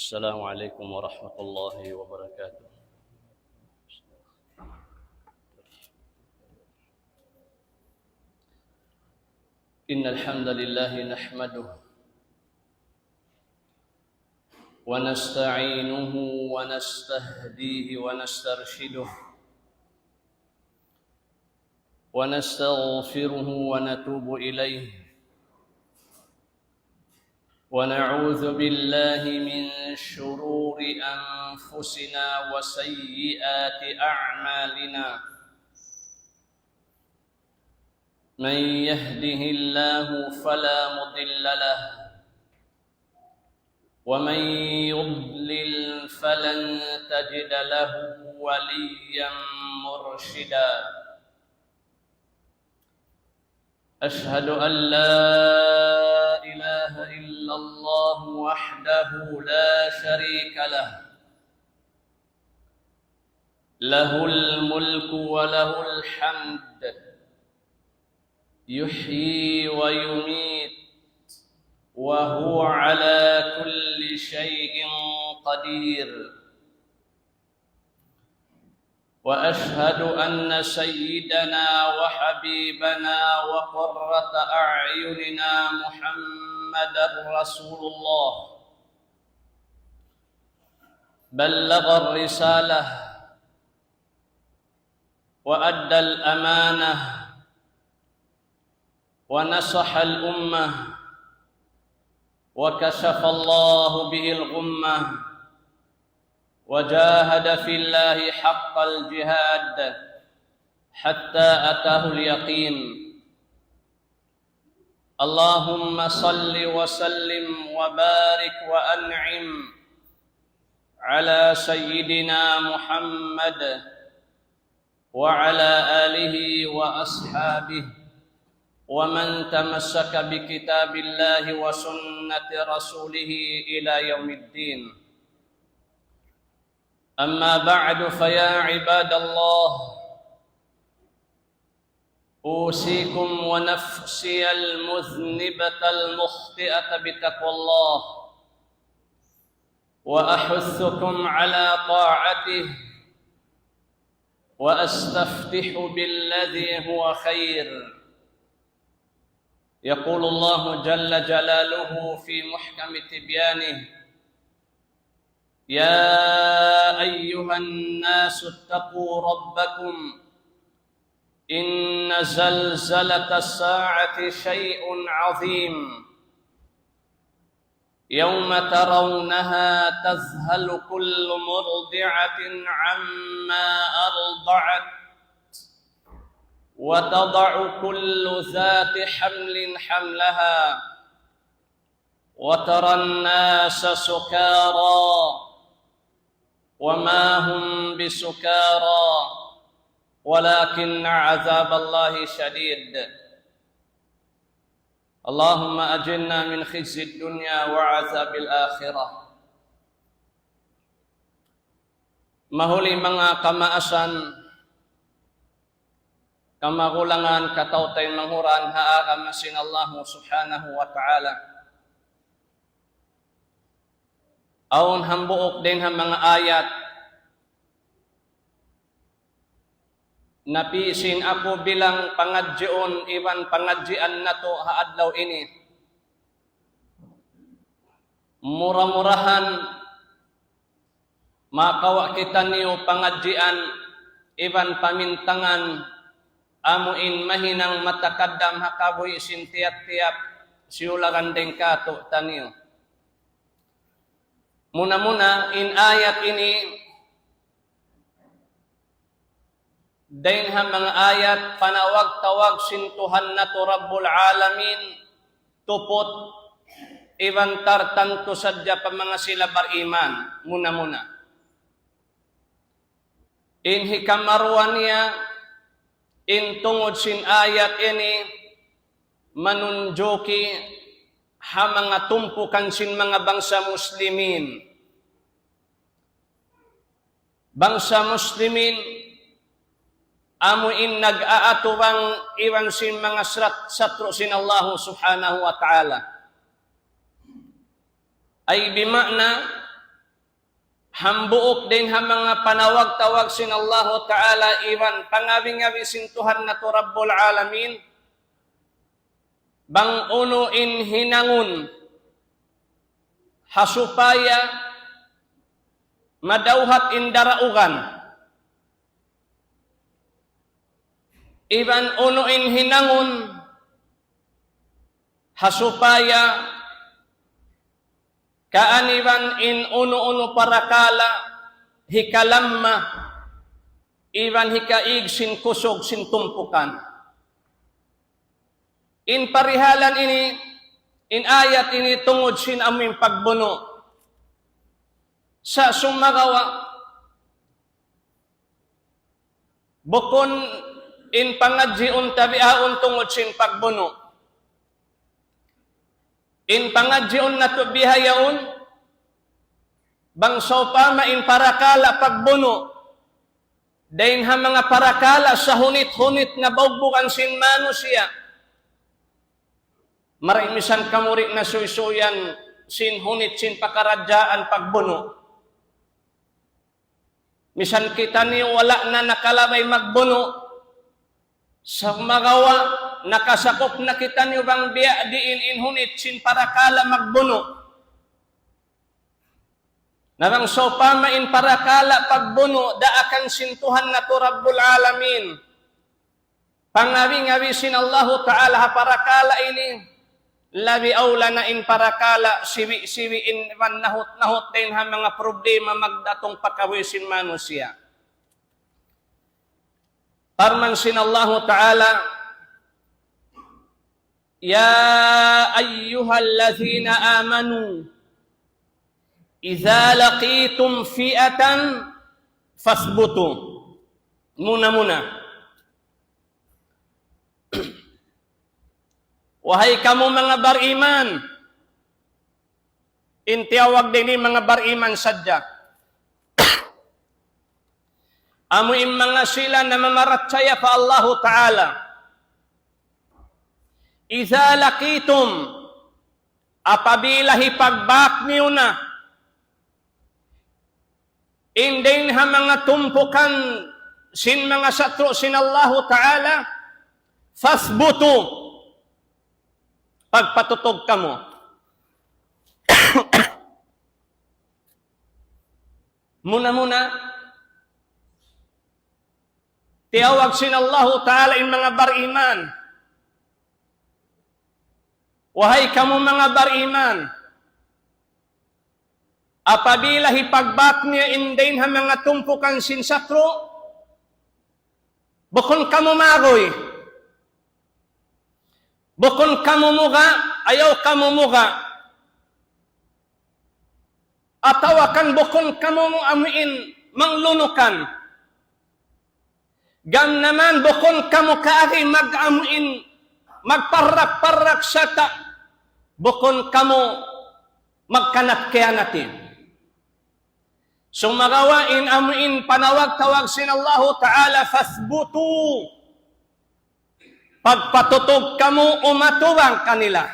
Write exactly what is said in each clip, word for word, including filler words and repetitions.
السلام عليكم ورحمة الله وبركاته. إن الحمد لله نحمده ونستعينه ونستهديه ونسترشده ونستغفره ونتوب إليه، ونعوذ بالله من شرور أنفسنا وسيئات أعمالنا. من يهده الله فلا مضل له، ومن يضلل فلن تجد له وليا مرشدا. أشهد أن لا إله إلا الله وحده لا شريك له، له الملك وله الحمد، يحيي ويميت، وهو على كل شيء قدير. وأشهد أن سيدنا وحبيبنا وقرة أعيننا محمدا رسول الله، بلغ الرسالة وأدى الأمانة ونصح الأمة وكشف الله به الغمة وجاهد في الله حق الجهاد حتى أتاه اليقين. اللهم صل وسلم وبارك وأنعم على سيدنا محمد وعلى آله وأصحابه ومن تمسك بكتاب الله وسنة رسوله إلى يوم الدين. أما بعد، فيا عباد الله، أوصيكم ونفسي المذنبة المخطئة بتقوى الله، وأحثكم على طاعته، وأستفتح بالذي هو خير. يقول الله جل جلاله في محكم تبيانه: يا أيها الناس اتقوا ربكم إن زلزلة الساعة شيء عظيم، يوم ترونها تذهل كل مرضعة عما أرضعت وتضع كل ذات حمل حملها وترى الناس سكارى وما هم بسكارى ولكن عذاب الله شديد. اللهم أجرنا من خزي الدنيا وعذاب الآخرة. Mahuli manga kamaasan, kamagulangan, kataw-taymanghuran ha agama sin Allahu Subhanahu wa Ta'ala. Awn hambuuk dayn ha manga ayat napī' sin aku bilang pangadjiun iban pangadjian natu' ha adlaw ini. Mura-murahan makawa' kitaniyu pangadjian iban pamintangan amu in mahinang matakaddam ha kabuhi' sin tiyap-tiyap siyulagan dayn kātu'niyu. Muna-muna, in ayat ini dayn ha manga ayat panawag-tawag sin Tuhan natu' Rabbul Alamin, tuput iban tartantu sadja pa manga sila bariman. Muna-muna, in hikaruwa niya, in tungud sin ayat ini manunjuki ha manga tumpukan sin manga bangsa Muslimin. Bangsa Muslimin, amu in nag-aatubang iban sin manga srat-, satru' sin Allahu Subhanahu wa Ta'ala. Ay bima'na, Hambuuk dayn ha manga panawag-tawag sin Allahu Ta'ala iban pangawi-ngawi sin Tuhan natu' Rabbul Alamin, bang unu in hinangun ha supaya madawhat in daraugan, iban unu in hinangun ha supaya kaaniban in unu-unu parakala' hikalamma iban hikaig sin kusug sin tumpukan. In parihalan ini, in ayat ini tungud sin amu in pagbunu'. Sa' sumagawa', bukun in pangadjiun ta bihaun tungud sin pagbunu'. In pangadjiun natu' bihaun, bang sawpama in parakala' pagbunu', dayn ha manga parakala' sahunit-hunit na baugbugan sin manusiya'. Mari misan kamu di' na suysuyan sin hunit sin pakaradjaan pagbunu'. Misan kitaniyu wala' na nakalabay magbunu'. Sumagawa', nakasakup na kitaniyu bang biya' diin in hunit sin parakala' magbunu'. Na bang sawpama in parakala' pagbunu' daakan sin Tuhan natu' Rabbul Alamin, pangawi-ngawi sin Allahu Ta'ala ha parakala' ini, labi awla na in parakala' siwi'-siwi' in iban nahut-nahut dayn ha manga problema magdatung pa kabuhi' sin manusiya'. Parman sin Allahu Ta'ala, يا أيها الذين آمنوا إذا لقيتم فئة فاثبتوا. Muna-muna. Wahai kamu manga bariman, in tiyawag dayn ini manga bariman sadja. Amu in manga sila namamarachaya pa Allahu Ta'ala. إذا لقيتم, apabila hipagbak niyu na in dayn ha manga tumpukan sin manga satru' sin Allahu Ta'ala, فاثبتوا, pagpatutug kamu. Muna-muna, tiyawag sin Allahu Ta'ala in manga bariman. Wahai kamu manga bariman, apabila hipagbak niyu in dayn ha manga tumpukan sin satru', bukun kamu maguy. Bukun kamu muga', ayaw kamu muga'. Atawa kan bukun kamu amuin manglunukan. Gam-naman bukun kamu kaagi mag-amuin, magparrak-parrak sarta' bukun kamu magkanat-kiyanatin. Sumagawa' in amuin panawag-tawag sin Allahu Ta'ala, فاثبتوا. Pagpatutug kamu umatubang kanila.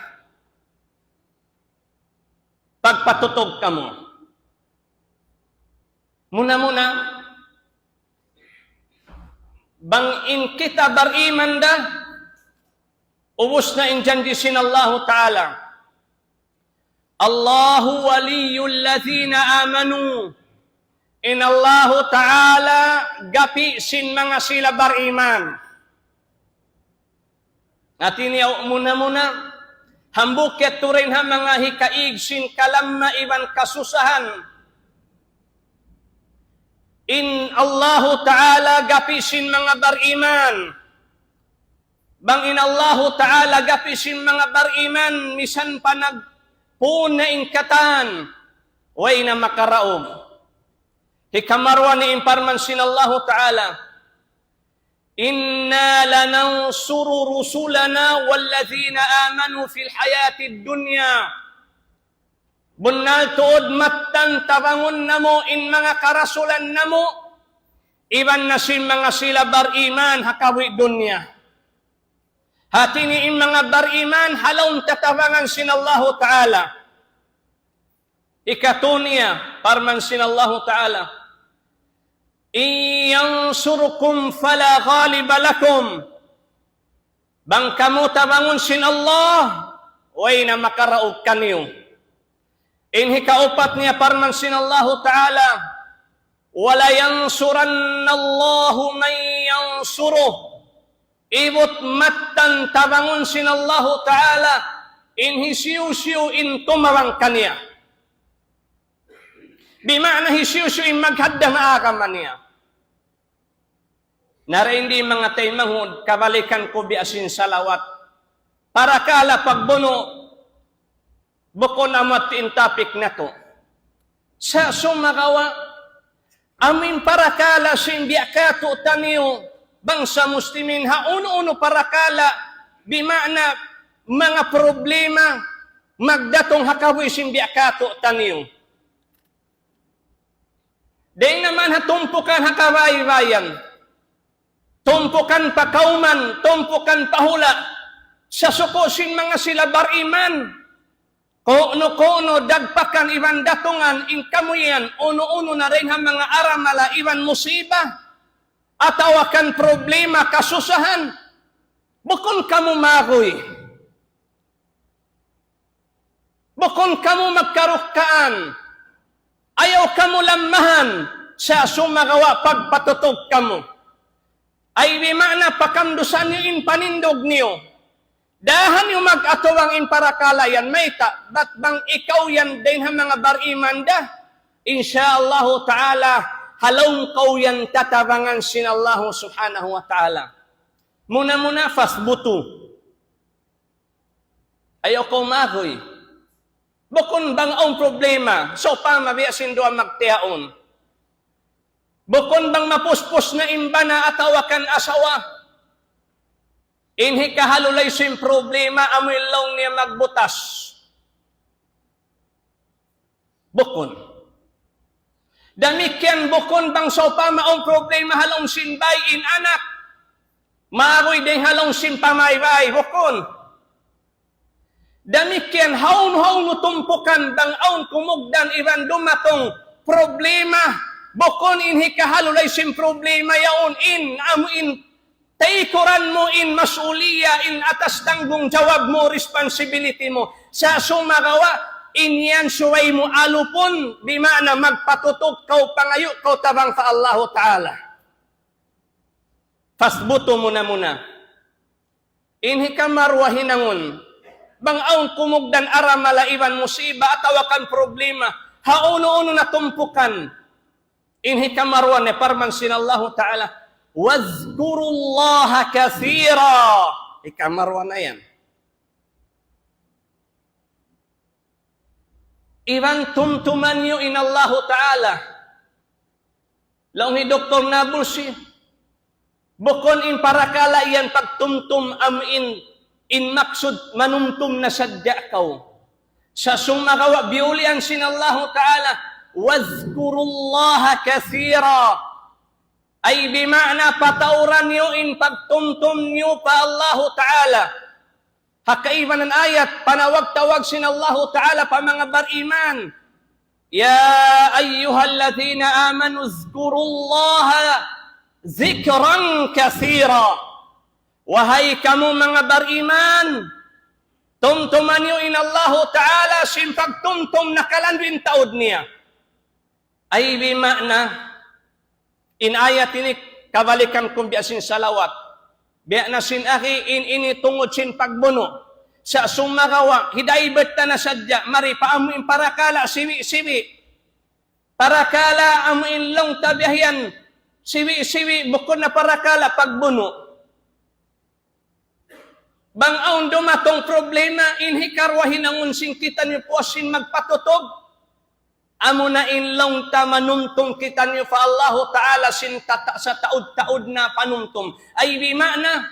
Pagpatutug kamu. Muna-muna, bang in kita bariman da, ubus na in janji' sin Allahu Ta'ala. الله ولي الذين آمنوا. In Allahu Ta'ala gapi' sin manga sila bariman. Hati niya muna-muna, hambuuk yadtu dayn ha manga hikaig sin kalamma iban kasusahan. In Allahu Ta'ala gapi' sin manga bariman. Bang in Allahu Ta'ala gapi' sin manga bariman, misan pa nagpun na in katan, way na makaraug. Hikaruwa niya in parman sin Allahu Ta'ala, إنا لننصر رسلنا والذين آمنوا في الحياة الدنيا. Bunnal tuud mattan tabangun namu' in manga karasulan namu', iban na sin manga sila bariman ha kabuhi' dunya. Hati niya in manga bariman ha lawm tatabangan sin Allahu Ta'ala. Hikatu niya, parman sin Allahu Ta'ala, إن ينصركم فلا غالب لكم. Bang kamu tabangun sin Allah, way na makaraug kaniyu. In hikaupat niya, parman sin Allahu Ta'ala, ولينصرن الله من ينصره. Ibut mattan tabangun sin Allahu Ta'ala in hisiyu-siyu in tumabang kaniya. Bima'na hisiyu-siyu in maghadda ha agama niya. Na dayn di manga taymanghud, kabalikan ku biya' sin salawat. Parakala' pagbunu', bukun amu yadtu in topic natu'. Sa' sumagawa', amu in parakala' sin biya' katu'taniyu, bangsa muslimin, ha unu-unu parakala', bima'na manga problema, magdatung ha kabuhi' sin biya' katu'taniyu. Dayn naman ha tumpukan ha kabaybayan, tumpukan pa kawman, tumpukan pa hula', sa' suku' sin manga sila bariman, kunu-kunu dagpakan iban datungan in kamuyan, unu-unu na dayn ha manga aramala iban musiba, atawa kan problema, kasusahan, bukun kamu maguy. Bukun kamu magkarukkaan. Ayaw kamu lammahan, sa' sumagawa' pagpatutug kamu. Ay bima'na pakamdusan niyu in panindug niyu. Dahan niyu mag-atubang in parakala' yan, mayta', bat bang ikaw yan dayn ha manga bariman da, insya Allahu Ta'ala, ha lawm kaw yan tatabangan sin Allahu Subhanahu wa Ta'ala. Muna-muna, فاثبتوا. Ayaw kaw maguy. Bukun bang awn problema, sawpama biya' sin duwa magtiyaun. Bukun bang mapuspus na in bana atawa kan asawa. In hikahalulay sin problema, amu in laung niya magbutas. Bukun. Damikkiyan bukun bang sawpama awn problema ha lawm sin bay in anak, maguy dayn ha lawm sin pamaybay, bukun. Damikkiyan hawnu-hawnu tumpukan bang awn kumugdan iban dumatung problema, bukun in hikahalulay sin problema yaun in, amu in taykuran mu in mas'uliya, in atas tanggungjawab mu, responsibility mu. Sa' sumagawa', in yan subay mu alupun, bima'na magpatutug kaw, pangayu' kaw tabang pa Allahu Ta'ala. فاثبتوا muna-muna. In hikaruwa hinangun, bang awn kumugdan aramala iban musiba atawa kan problema, ha unu-unu na tumpukan. In hikaruwa niya parman sin Allahu Ta'ala, واذكروا الله كثيرا. Hikaruwa na yan. Iban tumtuma niyu in Allahu Ta'ala. Laung hi Doktor Nabulsi, bukun in parakala' yan pagtumtum amu in, in maksud manumtum na sadja kaw. Sa' sumagawa' biyulian sin Allahu Ta'ala, واذكروا الله كثيرا. Ay bima'na patauran niyu in pagtumtum niyu pa Allahu Ta'ala. Ha kaibanan ayat, panawag-tawag sin Allahu Ta'ala pa manga bariman. يا أيها الذين آمنوا اذكروا الله ذكرا كثيرا. Wahai kamu manga bariman, tumtuma niyu in Allahu Ta'ala sin pagtumtum nakalandu' in taud niya. Ay bima'na, in ayat ini kabalikan ku biya' sin salawat. Biya' na sin akhi in ini tungud sin pagbunu'. Sa' sumagawa', hi-divert ta na sadja, mari pa amu in parakala' siwi'-siwi'. Parakala' amu in laung ta biya' yan, siwi'-siwi', bukun na parakala' pagbunu'. Bang awn dumatung problema, in hikaruwa hinangun sin kitaniyu puas sin magpatutug. Amuna in laung ta manumtum kitaniyu pa Allahu Ta'ala sin tata-, sataud-taud na panumtum. Ay bima'na,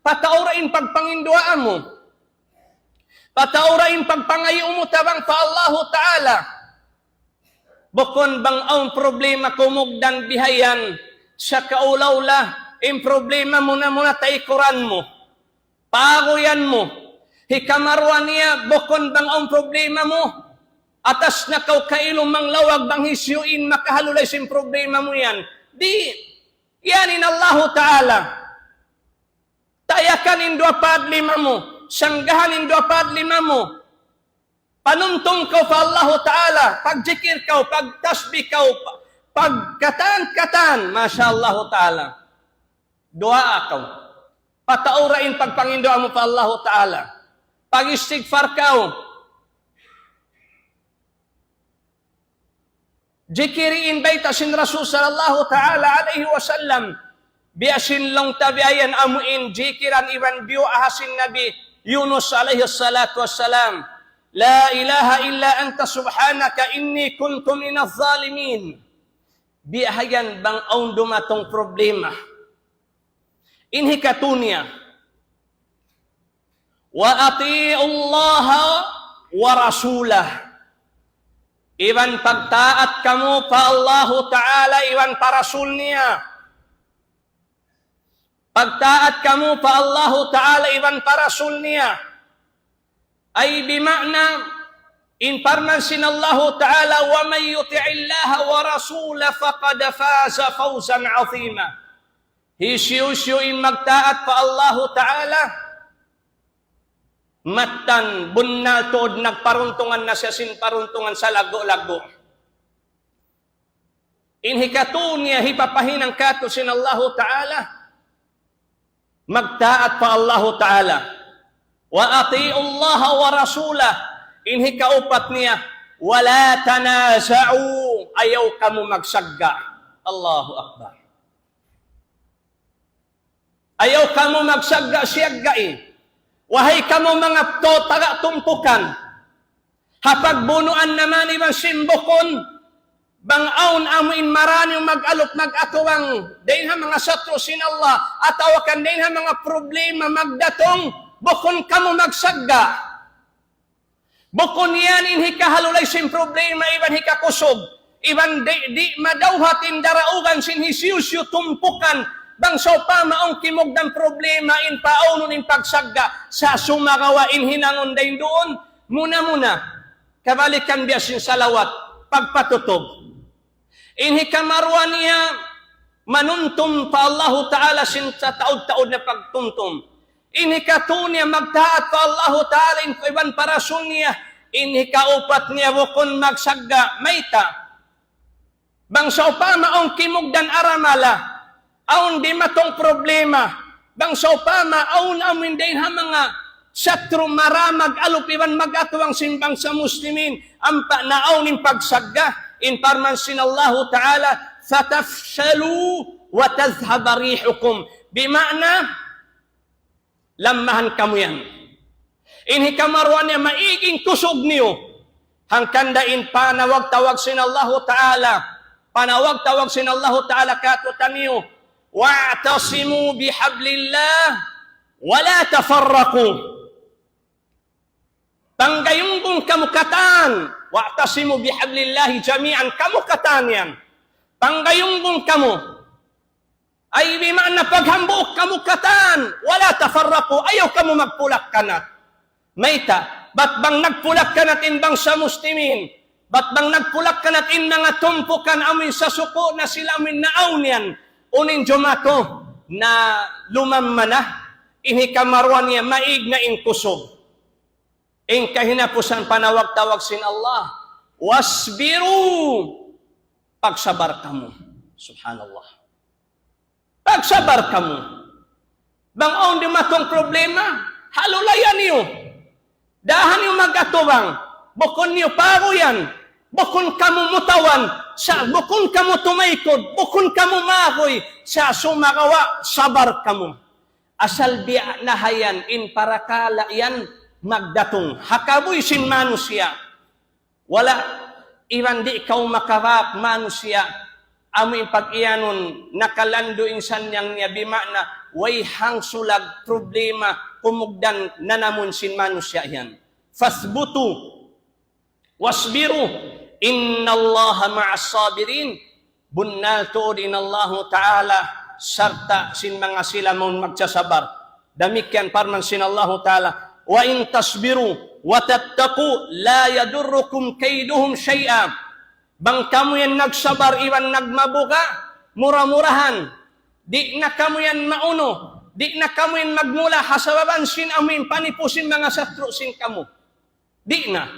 pataura in pagpanginduwaa mu. Pataura in pagpangayu' mu tabang pa Allahu Ta'ala. Bukun bang awn problema kumugdan bihayan, sa' kaula-ula, in problema muna-muna taykuran mu. Paguyan mu. Hikaruwa niya, bukun bang awn problema mu. Atas na kaw kailum manglawag bang hisiyu in makahalulay sin problema mu yan. Di', yan in Allahu Ta'ala. Tayakan in duwa pa lima mu, sanggahan in duwa pa lima mu. Panumtum kaw pa Allahu Ta'ala, pagjikir kaw, pagtasbih kaw, pa-, pagkatan-katan, Masha Allahu Ta'ala. Duwaa kaw. Pataura in pagpanginduwaa mu pa Allahu Ta'ala. Pag-istigfar kaw. Jikiri in bayta' sin Rasul sallallahu ta'ala alayhi wasallam. Biya' sin laung ta biya' yan amu in jikiran iban duwaa sin Nabi Yunus alayhi salatu wassalam. لا إله إلا أنت سبحانك إني كنت من الظالمين. Biya' yan bang awn dumatung problema. In hikatu niya, وأطيعوا الله ورسوله. Iban pagtaat kamu pa Allahu Ta'ala iban pa Rasul niya. Pagtaat kamu pa Allahu Ta'ala iban pa Rasul niya. Ay bima'na, in parman sin Allahu Ta'ala, ومن يطع الله ورسوله فقد فاز فوزا عظيما. Hisiyu-siyu in magtaat pa Allahu Ta'ala, mattan bunnal tuud nagparuntungan na siya sin paruntungan salaggu'-laggu'. In hikatu niya hipapahinang katu' sin Allahu Ta'ala, magtaat pa Allahu Ta'ala. وأطيعوا الله ورسوله. In hikaupat niya, ولا تنازعوا. Ayaw kamu magsagga'. Allahu Akbar. Ayaw kamu magsagga'-siyagga'i. Way kamu manga tau taga tumpukan. Ha pagbunuan naman iban sin bukun, bang awn amu in marā niyu mag-alup mag-atuwang, dayn ha manga satru' sin Allah, atawa kan dayn ha manga problema magdatung, bukun kamu magsagga'. Bukun yan in hikahalulay sin problema iban hikakusug, iban di', di' madawhat in daraugan sin hisiyu-siyu tumpukan, bang sawpama awn kimugdan problema in paawnun in pagsagga', sa' sumagawa' in hinangun dayn duun, muna-muna, kabalikan biya' sin salawat, pagpatutug. In hikamaruwa niya, manumtum pa Allahu Ta'ala sin sataud-taud na pagtumtum. In hikatu niya, magtaat pa Allahu Ta'ala, in iban pa Rasul niya. In hikaupat niya, bukun magsagga', mayta'. Bang sawpama awn kimugdan aramala, awn dimatung problema, bang sawpama awn amu in dayn ha manga satru' marā mag-alup iban mag-atuwang sin bangsa muslimin, ampa na awn in pagsagga', in parman sin Allahu Ta'ala, فتفشلوا وتذهب ريحكم. Bima'na, lammahan kamu yan. In hikamaruwa niya, maig in kusug niyu. Hangkan da in panawag-tawag sin Allahu Ta'ala. Panawag-tawag sin Allahu Ta'ala katu'taniyu. واعتصموا بحبل الله ولا تفرقوا. Panggayunggung kamu katan. واعتصموا بحبل الله جميعا. Kamu katan yan. Panggayunggung kamu. Ay, bima'na paghambuuk kamu katan, ولا تفرقوا, ayaw kamu magpulak-kanat. Mayta', bat bang nagpulak-kanat in bangsa muslimin, bat bang nagpulak-kanat in manga tumpukan amu in sasuku' na sila amu in naawn yan, unu in jumatu na lumamma na, in hikamaruwa niya maig na in kusug. In kahinapusan panawag-tawag sin Allah, واصبروا, pagsabar kamu. Subhanallah. Pagsabar kamu. Bang awn dimatung problema, halulayan niyu. Daahan niyu mag-atubang. Bukun niyu paguyan. Bukun kamu mutawan. Sa' bukun kamu tumaykud. Bukun kamu maguy. Sa' sumagawa', sabar kamu. Asal biya' na ha yan, in parakala' yan magdatung. Ha kabuhi' sin manusiya'. Wala', iban di' kaw makabak manusiya', amu in pag-iyanun, nakalandu' in sanyang niya, bima'na, way hangsulag problema, kumugdan nanamun sin manusiya' yan. فاثبتوا واصبروا إن الله مع الصابرين. Bunnal tuud in Allahu Ta'ala sarta' sin manga sila mawn magsasabar. Damikkiyan parman sin Allahu Ta'ala, وإن تصبروا وتتقوا لا يضركم كيدهم شيئا. Bang kamu yan nagsabar iban nagmabuga', mura-murahan, di' na kamu yan maunu, di' na kamu yan magmula ha sababan sin amuin panipu sin manga satru' sin kamu. Di' na.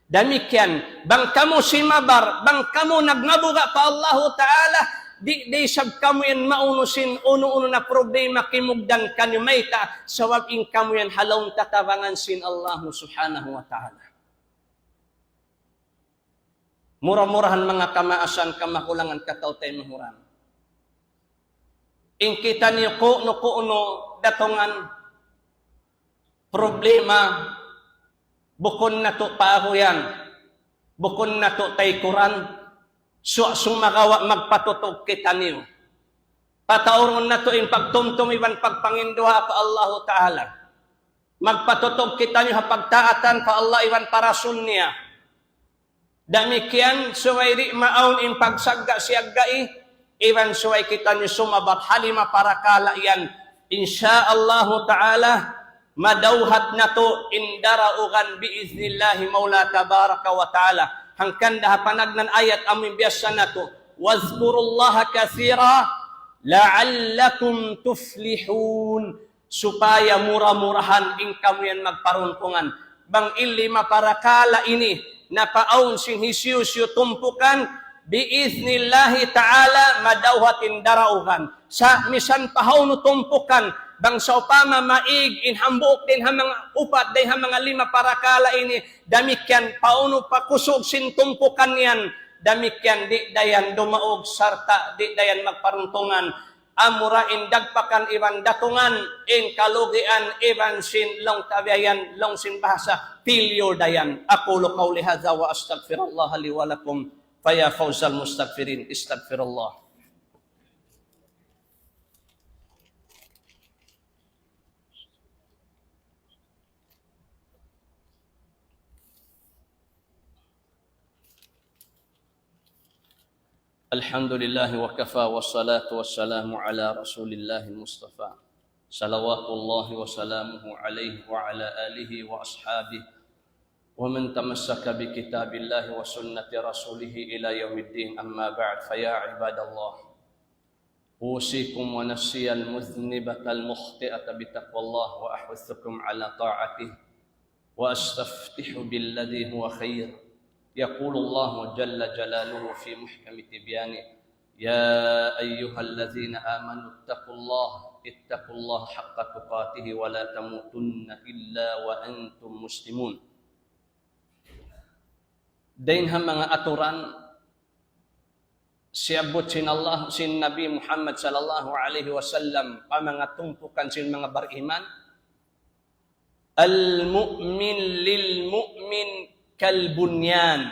Damikkiyan, bang kamu simabar, bang kamu nagmabuga' pa Allahu Ta'ala, di', di' isab kamu yan maunu sin unu-unu na problema kimugdan kaniyu mayta', sabab in kamu yan ha lawm tatabangan sin Allahu Subhanahu wa Ta'ala. Mura-murahan manga kamaasan, kamakulangan, kataw-taymanghuran. In kitaniyu kunu-kunu datungan, problema, bukun natu' paahuyan, bukun natu' taykuran, su-, sumagawa' magpatutug kitaniyu. Pataurun natu' in pagtumtum iban pagpanginduwaa pa Allahu Ta'ala. Magpatutug kitaniyu ha pagtaatan pa Allah iban pa Rasul niya. Damikkiyan, subay di' maawn in pagsagga'-siyagga'i, iban subay kitaniyu sumabar ha lima parakala' yan. Insya Allahu Ta'ala, madawhat natu' in daraugan biiznillahi Mawla Tabaraka wa Ta'ala. Hangkan da ha panagnaan ayat amu in biyassa natu', واذكروا الله كثيرا لعلكم تفلحون. Supaya mura-murahan in kamu yan magparuntungan. Bang in lima parakala' ini, napaawn sin hisiyu-siyu tumpukan, biiznillahi ta'ala, madawhat in daraugan. Sa' misan pa hawnu tumpukan, bang sawpama maig in hambuuk dayn ha manga upat dayn ha manga lima parakala' ini, damikkiyan pa unu pa kusug sin tumpukan yan, damikkiyan di' da yan dumaug sarta' di' da yan magparuntungan. Amura in dagpakan iban datungan, in kalugian iban sin laung ta biya' yan, laung sin bahasa, failure da yan. أقول قولي هذا وأستغفر الله لي ولكم، فيا فوز المستغفرين، استغفر الله. الحمد لله وكفى، والصلاة والسلام على رسول الله المصطفى، صلوات الله وسلامه عليه وعلى آله وأصحابه ومن تمسك بكتاب الله وسنة رسوله إلى يوم الدين، أما بعد، فيا عباد الله، أوصيكم ونفسي المذنبة المخطئة بتقوى الله، وأحثكم على طاعته، وأستفتح بالذي هو خير. يقول الله جل جلاله في محكم تبيانه: يا أيها الذين آمنوا اتقوا الله، اتقوا الله حق تقاته ولا تموتن إلا وأنتم مسلمون. Dayn ha manga aturan siyabbut sin Allah, sin Nabi Muhammad sallallahu alayhi wasallam, pa manga tumpukan sin manga bariman, المؤمن للمؤمن كالبنيان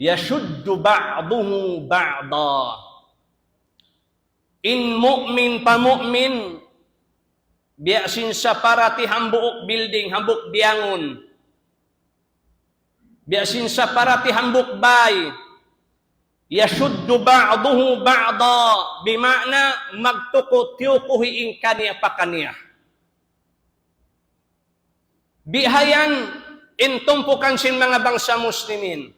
يشد بعضه بعضا. In mu'min pa mu'min, biya' sin saparati hambuuk building, hambuuk biyangun. Biya' sin saparati hambuuk bāy. يشد بعضه بعضا, bima'na magtuku-tiyukuhi in kaniya pa kaniya. Bihayan in tumpukan sin manga bangsa Muslimin.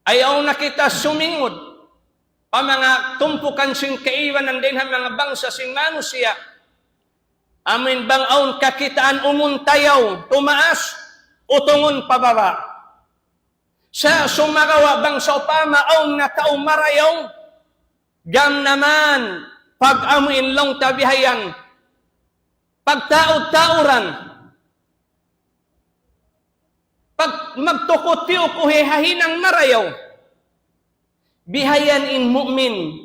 Ayaw na kita sumingud pa manga tumpukan sin kaibanan dayn ha manga bangsa sin manusiya'. Amuin bang awn kakitaan umuntayaw, tumaas, utungun pababa'. Sa' sumagawa' bang sawpama awn na tau marayaw, gam naman, pag-amuin laung ta bihayan, pagtaud-tauran, pag-, magtuku-tiyukuhi ha hinang marayaw. Bihayan in mu'min.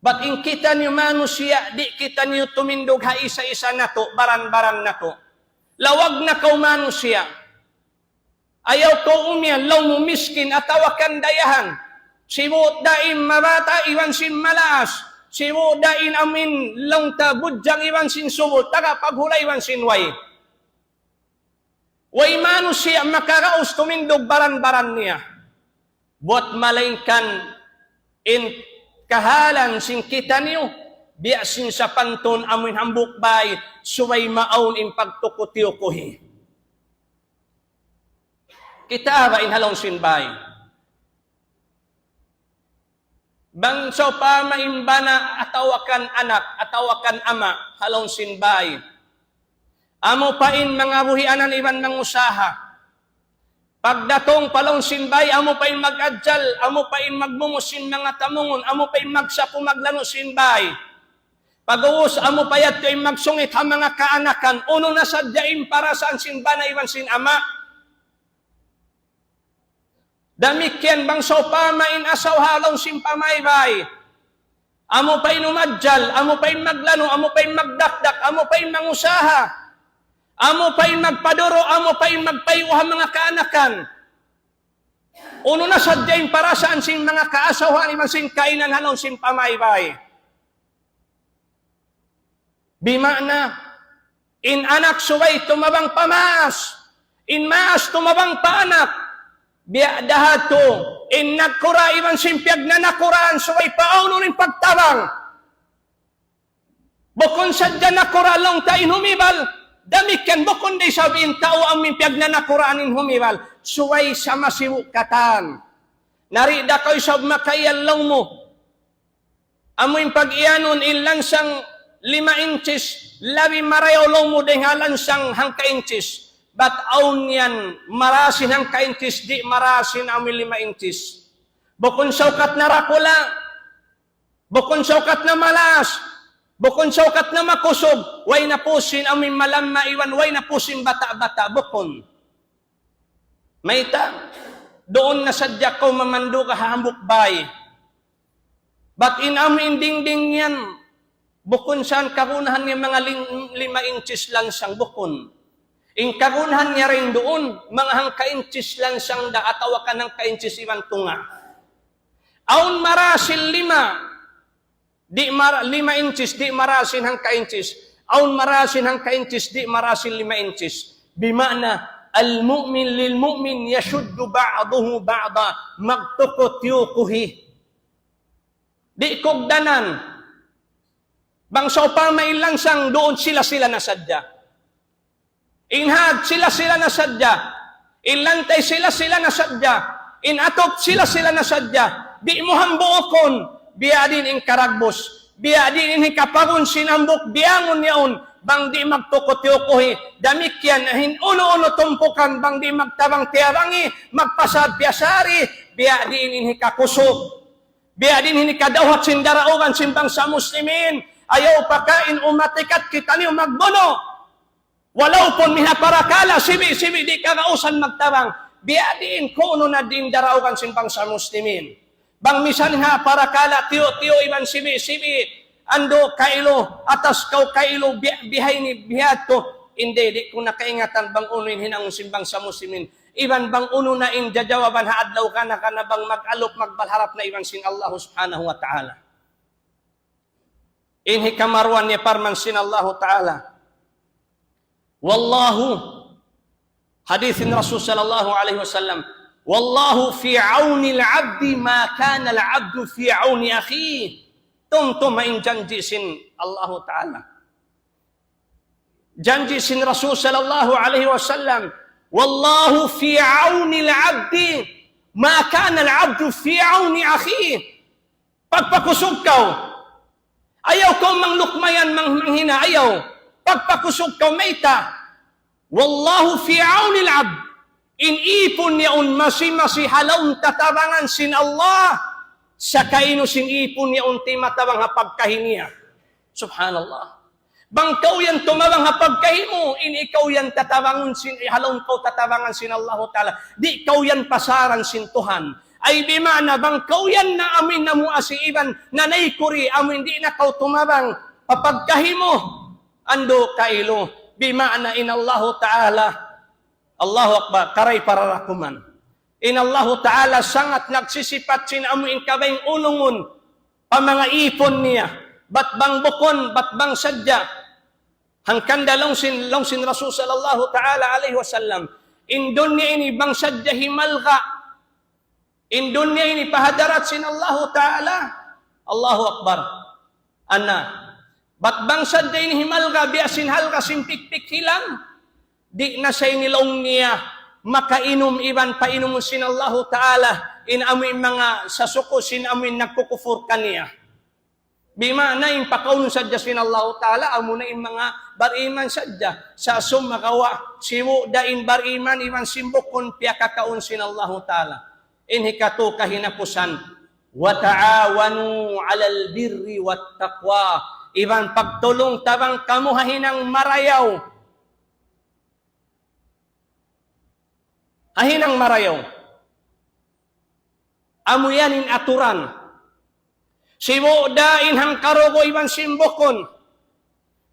Bat in kitaniyu manusiya', di' kitaniyu tumindug ha isa-isa natu', baran-baran natu'. Lawag na kaw manusiya'. Ayaw kaw umiyan, laung mu miskin, atawa kan dayahan. Sibu' da in mabata' iban sin malaas. Sibu' da in amuin laung ta budjang iban sin subul. Taga paghula' iban sin way. Way manusiya' makaraus tumindug baran-baran niya. Buwat malaingkan in kahalan sin kitaniyu, biya' sin sapantun amuin hambuuk bay, subay maawn in pagtuku-tiyukuhi. Kita' ba in ha lawm sin bay? Bang sawpama in bana atawa kan anak, atawa kan ama', ha lawm sin bay. Amu pa in manga buhianan iban mangusaha. Pagdatung pa lawm sin bay, amu pa in mag-ajal, amu pa in magmumus sin manga tamungun, amu pa in magsapu maglanu' sin bay. Pag'ubus, amu pa yadtu in magsungit ha manga kaanakan, unu na sadja in parasaan sin bana iban sin ama'. Damikkiyan bang sawpama in asawa ha lawm sin pamaybay. Amu pa in umajal, amu pa in maglanu', amu pa in magdakdak, amu pa in mangusaha. Amu pa in magpaduru', amu pa in magpayu' ha manga kaanakan. Unu na sadja in parasaan sin manga kaasawahan iban sin kainan ha lawm sin pamaybay. Bima'na, in anak subay tumabang pa maas, in maas tumabang pa anak, biya' da hatu, in nakura' iban sin piyagnanakuraan subay paawnun in pagtabang. Bukun sadja nakura' laung ta in humibal, damikkiyan bukun da isab in tau amu in piyagnanakuraan in humibal, subay sama sibu' katan. Na di' da kaw isab makaiyal laung mu. Amu in pag-iyanun in lansang lima inches, labi marayaw laung mu dayn ha lansang hangka inches. Bat awn yan maraas in hangka inches, di' maraas in amu in lima inches. Bukun saukat na dakula', bukun saukat na maas, bukun saukat na makusug, way na pusin amu in malamma iban way na pusin bata'-bata', bukun. Mayta', duun na sadja kaw mamandu' ha hambuuk bay. Bat in amu in dingding yan, bukun sa in kagunahan niya manga lim-, lima inches lansang, bukun. In kagunahan niya dayn duun, manga hangka inches lansang da atawa kan hangka inches iban tunga'. Awn maraas in lima, di' mar-, lima inches, di' maraas in hangka inches. Awn maraas in hangka inches, di' maraas in lima inches. Bima'na, المؤمن للمؤمن يشد بعضه بعضا. Magtuku-tiyukuhi. Di' kugdanan. Bang sawpama in lansang duun sila-sila na sadja. In had sila-sila na sadja. In lantay sila-sila na sadja. In atop sila-sila na sadja. Di' mu hambuukun. Biya' diin in karagbus. Biya' diin in hikapagun sin hambuuk biyangun yaun. Bang di' magtuku-tiyukuhi. Damikkiyan in unu-unu tumpukan. Bang di' magtabang-tiyabangi. Magpasad-piyasari. Biya' diin in hikakusug. Biya' diin in hikadawhat sin daraugan sin bangsa muslimin. Ayaw pa kain umatikat kitaniyu magbunu'. Walaupun miha parakala', sibi'-sibi' di' kagausan magtabang. Biya' diin kunu' na diin daraugan sin bangsa muslimin. Bang misan ha parakala' tiyu'-tiyu' iban sibi'-sibi', andu' kailu, atas kaw kailu, bi-, bihaini, bihadtu. Hindi, di' ku na kaingatan bang unu in hinangun sin bangsa muslimin. Iban bang unu na in jajawaban ha adlaw kana-kana bang mag-alup, magbalharap na iban sin Allah Subhanahu wa Ta'ala. In hikamaruan niya parman sin Allahu Ta'ala. Wallahu, hadith in Rasul sallallahu alayhi wasallam, والله في عون العبد ما كان العبد في عون أخيه. Tumtuma in janji' sin Allahu Ta'ala. Janji' sin Rasul sallallahu alayhi wasallam, والله في عون العبد ما كان العبد في عون أخيه. Pagpakusug kaw. Ayaw kaw manglukmayan, mang-, manghina, ayaw. Pagpakusug kaw, mayta'. والله في عون العبد. In ipun yaun masi-masi ha lawm tatabangan sin Allah. Sakainu sin ipun yaun timatabang ha pagkahi niya. Subhanallah. Bang kaw yan tumabang ha pagkahi mu, in ikaw yan tatabangun sin, ha lawm kaw tatabangan sin Allahu Ta'ala. Di' kaw yan pasaran sin Tuhan. Ay bima'na bang kaw yan na amin na muasi iban na naykuri amin di' na kaw tumabang pa pagkahi mu. Andu' kailu, bima'na in Allahu Ta'ala. Allahu Akbar, karay pararakuman. In Allahu Ta'ala sangat nagsisipat sin amu in kabayng ulungun pa manga ipun niya. Bat bang bukun, bat bang sadja. Hangkan da laung sin, laung sin Rasul sallallahu ta'ala alayhi wasallam. In dunya ini bang sadja himalga'. In dunya ini pa hadarat sin Allahu Ta'ala. Allahu Akbar. Ana. Bat bang sadja in himalga', biya' sin halga' sin pikpik hilang. Di' na sa ini laung niya makainum iban painumun sin Allahu Ta'ala in amu in manga sasuku sin amu in nagkukupur kaniya. Bima'na in pakaunun sadja sin Allahu Ta'ala, amu na in manga bariman sadja. Sa' sumagawa', sibu' da in bariman iban sin bukun piyakakaun sin Allahu Ta'ala. In hikatu kahinapusan, وتعاونوا على البر والتقوى. Iban pagtulung-tabang kamu ha hinang marayaw. Ha hinang marayaw. Amu yan in aturan. Sibu' da in hangkarugu iban sin bukun.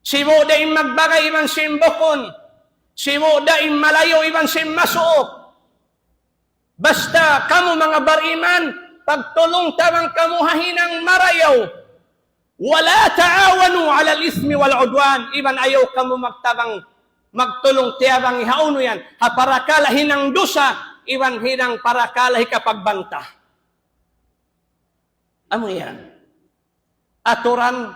Sibu' da in magbagay iban sin bukun. Sibu' da in malayu' iban sin masuuk. Basta kamu manga bariman, pagtulung-tabang kamu ha hinang marayaw. ولا تعاونوا على الإثم والعدوان. Iban ayaw kamu magtabang, magtulung-tiyabang ha unu yan. Ha parakala' hinang dusa, iban hinang parakala' hikapagbanta. Amu yan. Aturan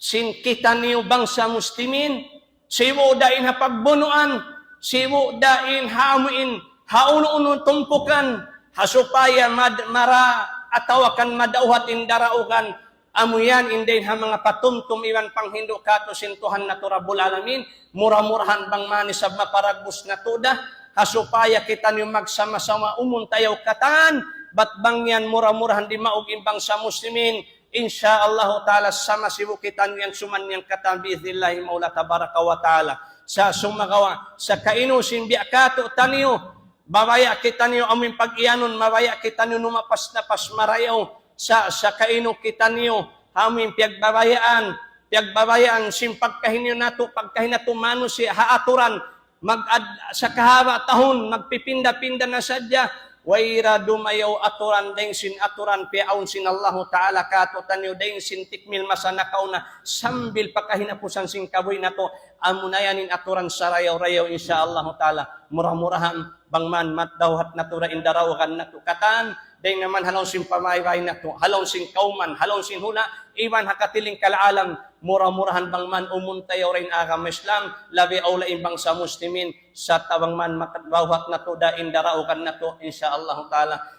sin kitaniyu bangsa muslimin, sibu' da in ha pagbunuan, sibu' da in ha amu in, ha unu-unu tumpukan, ha supaya mad-, mara atawa kan madauhat in daraugan, amu yan in dayn ha manga patumtum iban panghindu' katu' sin Tuhan natu' Rabbul Alamin, mura-murahan bang man isab maparagbus natu' da, ha supaya kitaniyu magsama-sama umuntayaw katan, bat bang yan mura-murahan dimaug in bangsa muslimin, insya Allahu ta'ala sama sibu' kitaniyu yan sumannyang katan bi'idhnillahi mawla tabaraka wa ta'ala. Sa' sumagawa', sa' kainu sin biya' katu' taniyu, mabaya' kitaniyu amu in pag-iyanun, mabaya' kitaniyu numapas-napas marayaw, sa', sa' kainu kitaniyu, amu in piyagbabayaan, piyagbabayaan sin pagkahi niyu natu', pagkahi natu' manusiya' ha aturan, mag-ad-, sa kahaba' tahun, magpipinda-pinda na sadja, way da dumayaw aturan, dayn sin aturan piyaawn sin Allahu ta'ala katu' taniyu, dayn sin tikmil masa nakauna, sambil pa kahinapusan sin kabuhi' natu', amu na yan in aturan sarayaw-rayaw, insya Allahu ta'ala, mura-murahan, bang man madauhat natu' da in daraugan natu' katan, dayn naman ha lawm sin pamaybay natu', ha lawm sin kawman, ha lawm sin hula', iban ha katilingkal alam, mura-murahan bang man umuntayaw da in agama Islam, labi awla in bangsa muslimin, sarta' bang man makadauhat natu' da in daraugan natu', insya Allahu ta'ala.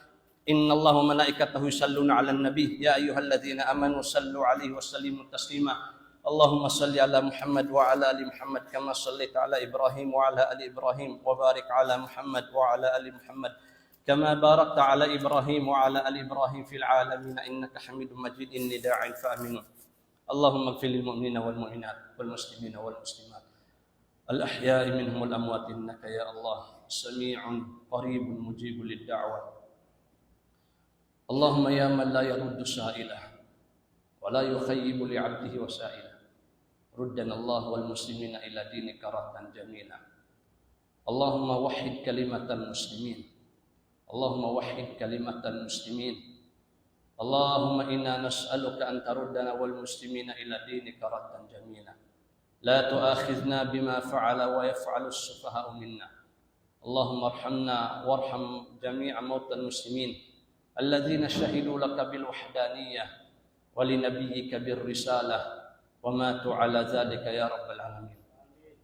إن الله وملائكته يصلون على النبي، يا أيها الذين آمنوا صلوا عليه وسلموا تسليما. اللهم صل على محمد وعلى آل محمد كما صليت على إبراهيم وعلى آل إبراهيم، وبارك على محمد وعلى آل محمد كما باركت على إبراهيم وعلى آل إبراهيم في العالمين إنك حميد مجيد. إني داع فآمنوا. اللهم اغفر للمؤمنين والمؤمنات والمسلمين والمسلمات الأحياء منهم والأموات إنك يا الله سميع قريب مجيب للدعوات. اللهم يا من لا يرد سائله ولا يخيب لعبده وسائله، ردنا الله والمسلمين إلى دينك ردا جميلا. اللهم وحد كلمة المسلمين. اللهم وحد كلمة المسلمين. اللهم إنا نسألك أن تردنا والمسلمين إلى دينك ردا جميلا. لا تؤاخذنا بما فعل ويفعل السفهاء منا. اللهم ارحمنا وارحم جميع موتى المسلمين الذين شهدوا لك بالوحدانية ولنبيك بالرسالة وماتوا على ذلك يا رب العالمين.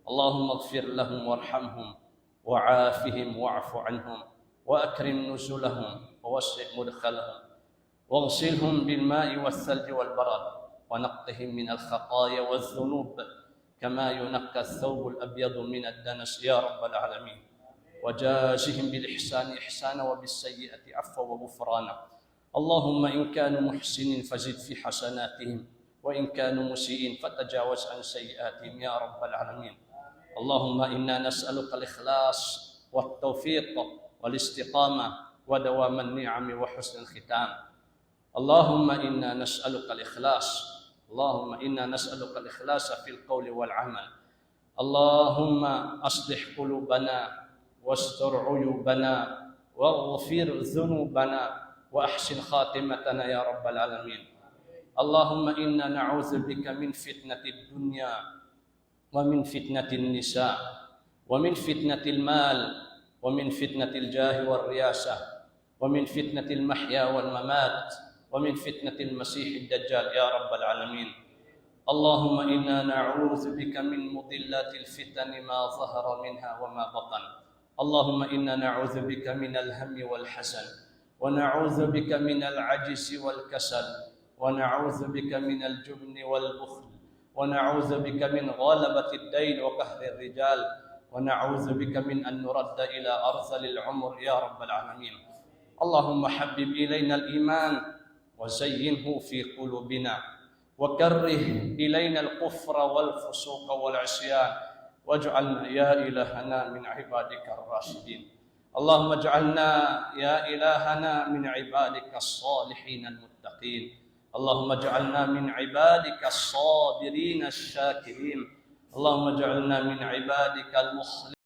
اللهم اغفر لهم وارحمهم وعافهم واعف عنهم وأكرم نزلهم ووسع مدخلهم واغسلهم بالماء والثلج والبرد ونقهم من الخطايا والذنوب كما ينقى الثوب الأبيض من الدنس يا رب العالمين. وجازهم بالإحسان إحسانا وبالسيئة عفوا وغفرانا. اللهم إن كانوا محسنين فزد في حسناتهم وإن كانوا مسيئين فتجاوز عن سيئاتهم يا رب العالمين. اللهم إنا نسألك الإخلاص والتوفيق والاستقامة ودوام النعم وحسن الختام. اللهم إنا نسألك الإخلاص. اللهم إنا نسألك الإخلاص في القول والعمل. اللهم أصلح قلوبنا واستر عيوبنا واغفر ذنوبنا وأحسن خاتمتنا يا رب العالمين. اللهم إنا نعوذ بك من فتنة الدنيا ومن فتنة النساء، ومن فتنة المال، ومن فتنة الجاه والرياسة، ومن فتنة المحيا والممات، ومن فتنة المسيح الدجال يا رب العالمين. اللهم إنا نعوذ بك من مضلات الفتن ما ظهر منها وما بطن. اللهم إنا نعوذ بك من الهم والحزن، ونعوذ بك من العجز والكسل، ونعوذ بك من الجبن والبخل، ونعوذ بك من غلبة الدين وقهر الرجال، ونعوذ بك من أن نرد إلى أرذل العمر يا رب العالمين. اللهم حبب إلينا الإيمان وزينه في قلوبنا، وكره إلينا الكفر والفسوق والعصيان، واجعلنا يا إلهنا من عبادك الراشدين. اللهم اجعلنا يا إلهنا من عبادك الصالحين المتقين. اللهم اجعلنا من عبادك الصابرين الشاكرين. اللهم اجعلنا من عبادك المخلصين